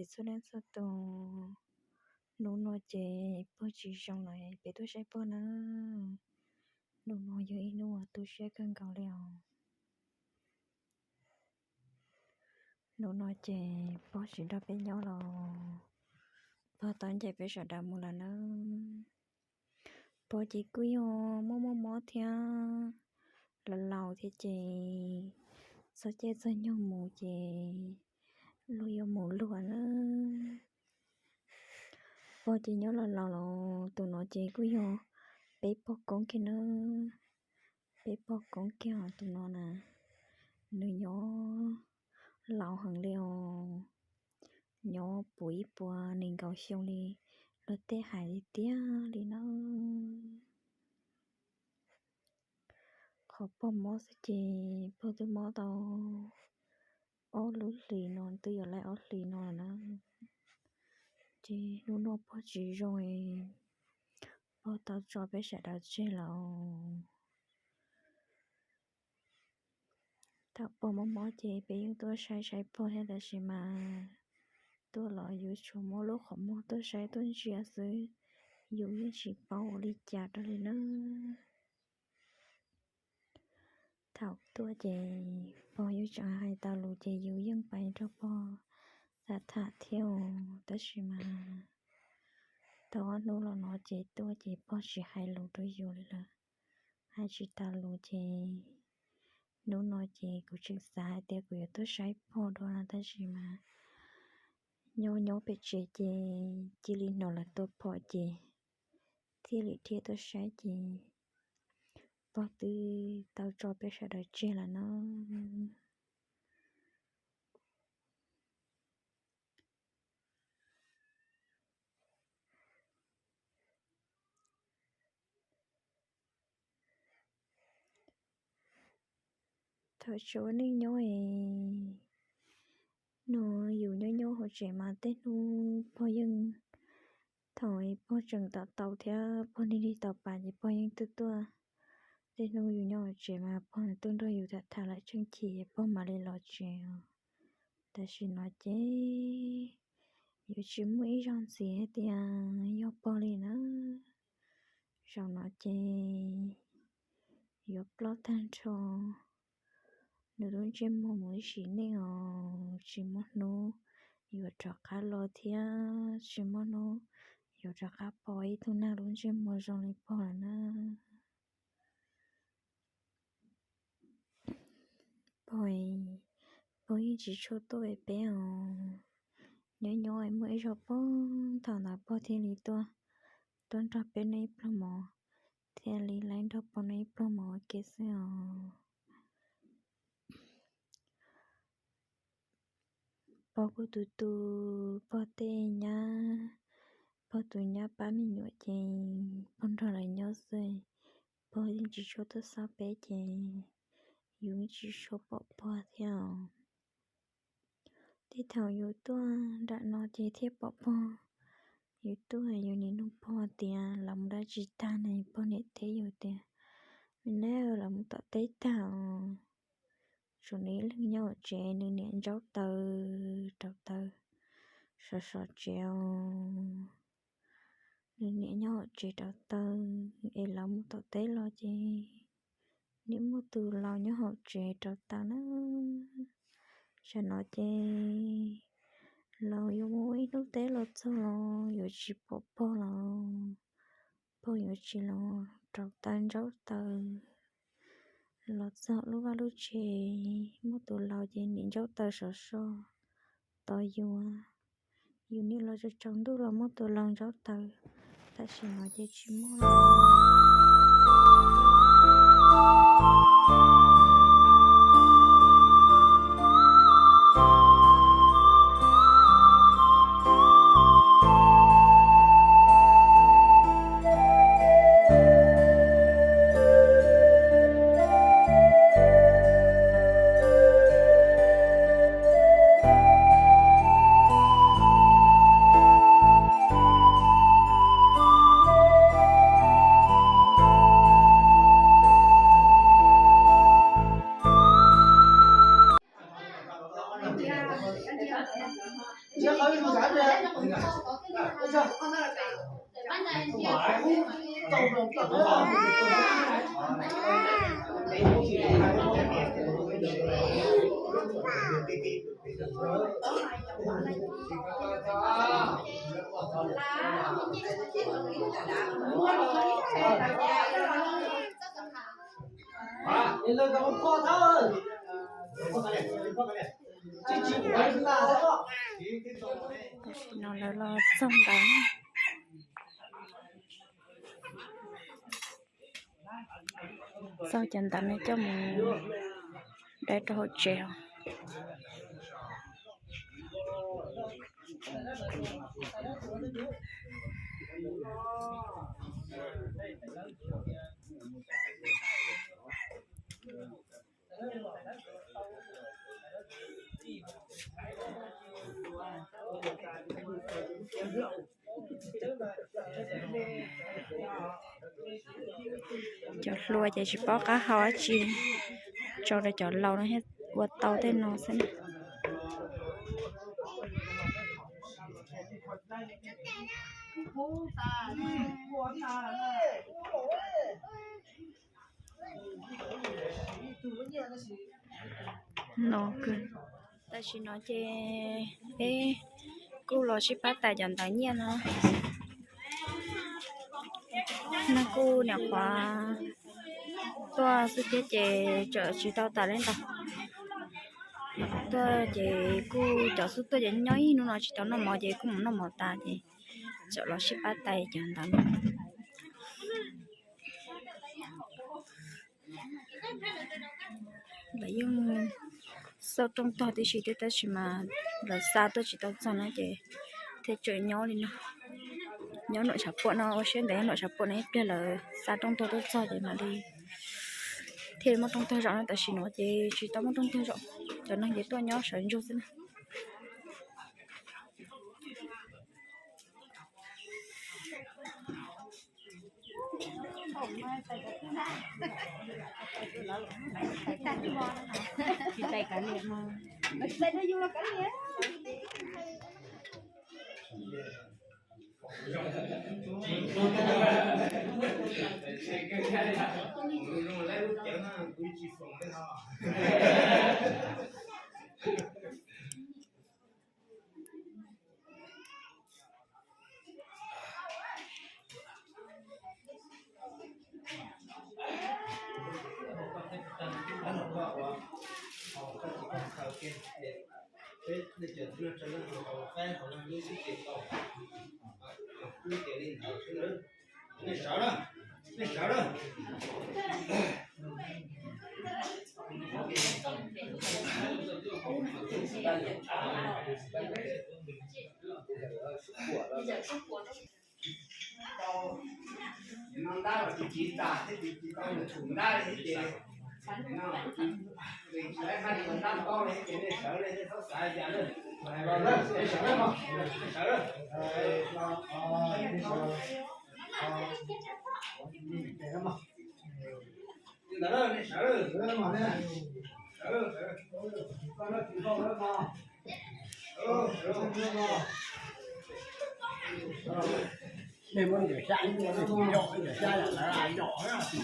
txhua leej txhua tus, hnub no ces pog tsis zoo lawm, peb tuaj saib pog nawb. Hnub no yog ib hnub uas tu siab kawg nkaus li os. Hnub no ces pog tsis nrog peb nyob los, pog tau ncaim peb sawv daws mus lawm nawb. Pog ces kuj yog mob mob mob thiab, laus laus thiab ces txog caij txog nyoog mus ces luag yuav mus luag na. Pog ces nyob laus laus los, tus no ces kuj yog peb pog koob kiag na. Peb pog koob kiag os, tus no na, nws nyob laus heev li os, nyob puv ib puas nees nkaum xyoo li luag tej hais li tiag li na. Qhov pog mob xwb ces pog twb mob tau ob lub hlis no, twb yuav laib ob hlis no lawm na. Ces hnub no pog tsis zoo, pog tau tso peb sawv daws tseg lawm. Thaum pog mob mob ces peb yeej tuaj saib saib pog thiab, tab sis mas tuaj los yus tsuas muab lub qhov muag tuaj saib tuaj ntsia xwb, yus yeej tsis paub ua li cas rau li na. Thaum tuaj ces pog yeej tseem hais tau lus ces yus yeej pab nrog pog tham tham thiab os, tab sis mas tau ob hnub los no ces tuaj ces pog tsis hais lus rau yus li lawm, hais tsis tau lus ces hnub no ces kuv tseem xav hais tias kuv yuav tuaj saib pog dua no, tab sis mas nyob nyob pem tsev ces cia li hnov lawv tua phom ces thiaj li dhia tuaj saib ces pog twb tau tso peb sawv daws tseg lawm no. Thaum tsis ua neej nyob es no yus nyob nyob hauv tsev mas tej hnub pog yeej, thaum pog tseem tau tau thiab pog niaj hnub tau pas ces pog yeej tuaj tuaj. Tej hnub yus nyob hauv tsev mas pog tuaj nrog yus tham tham lawm tsheej chim pog mam li los tsev os. Tam sim no ces yuav tsis muaj ib zaug ntxiv hais tias yog pog li na. Zaum no ces yuav ploj tag nrho nws lub ntsej muag mus ib sim neej os, tsis muaj hnub yuav rov qab los thiab tsis muaj hnub yuav rov qab pom ib tug neeg lub ntsej muag zoo li pog lawm na. Pog, pog yeej tsis tshua tuaj pem peb os. Nyob nyob muaj ib zaug pog, thaum ntawd pog thiaj li tuaj, tuaj nrog peb noj ib pluag mov, thiaj li laib nrog pog noj ib pluag mov ua ke xwb os. Pog kuj tu tu pog tej nyab, pog tus nyab pab me nyuam ces pog nrog lawv nyob xwb. Pog yeej tsis tshua tuaj xab peb ces yus yeej tsis tshua pom pog thiab os. Tej thaum yus tuaj nram no ces thiaj pom pog. Yus tuaj yus nim nug pog tias lawv mus dab tsi tag ne, pog niam teb yus tias, me neb, lawv mus tom teb tag os. Tshuav nws ib leeg nyob hauv tsev, nws niam ntsaub taws rauv taws sov sov tsev os. Nws niam nyob hauv tsev rauv taws es lawv mus tom teb los ces nim muaj tus laus nyob hauv tsev rauv taws na. Tsam no ces laus yuav mus ua ib hnub teb los txog los yuav tsis pom pog los, pog yuav tsis los rauv taws ntsaub taws. Los txog lub vaj lub tsev muaj tus laus ces nim ntsaub taws sov so tos yus. Yus nim los tsaus ntuj los muaj tus laus ntsaub taws, tam sim no ces tsis muaj lawm. Tam sim no lawv los txog ntawd na. Txog cov ntawd no coj mus dai rau hauv tsev os. Cov hluas ces tsis paub qab hau dab tsi, tso rau cov laus no thiaj ua tau tej no xwb na. No, tam sim no ces peb kuj los sib pab tais cov ntawv nyiaj no. Neeg kuj nyuam qhuav tuaj xwb thiab ces tseem tsis tau tas li ntawd. Tuaj ces kuj cov xub tuaj ces nyob ib hnub no tsis tau noj mov ces kuj mus noj mov tas ces tseem los sib pab tais cov ntawv no. Lawv yeej xauj rooj tog tib si thiab tab sis mas lawv xa tuaj tsis tau txog no ces thiaj tseem nyob li no. Nyob nram tshav puam no, ua siab ntev nyob nram tshav puam no ib pliag lawv xa rooj tog tuaj txog ces mam li thiaj muaj rooj tog zaum no. Tam sim no ces tsis tau muaj rooj tog zaum, cov neeg ces tuaj nyob sawv ntsug xwb na. Nej sawv lawm, nej sawv lawm. Ntab los tsis tau, tsis tau txhum ntab li ces, tsis tau ntab ntaub li ces nej sawv li, nej txhob xav cas lawm. Nej sawv lawm mog, nej sawv lawm. Li ntawd nej sawv lawm. Nej muab ntawm xyab, ntawm xyab lawm, ntawm xyab.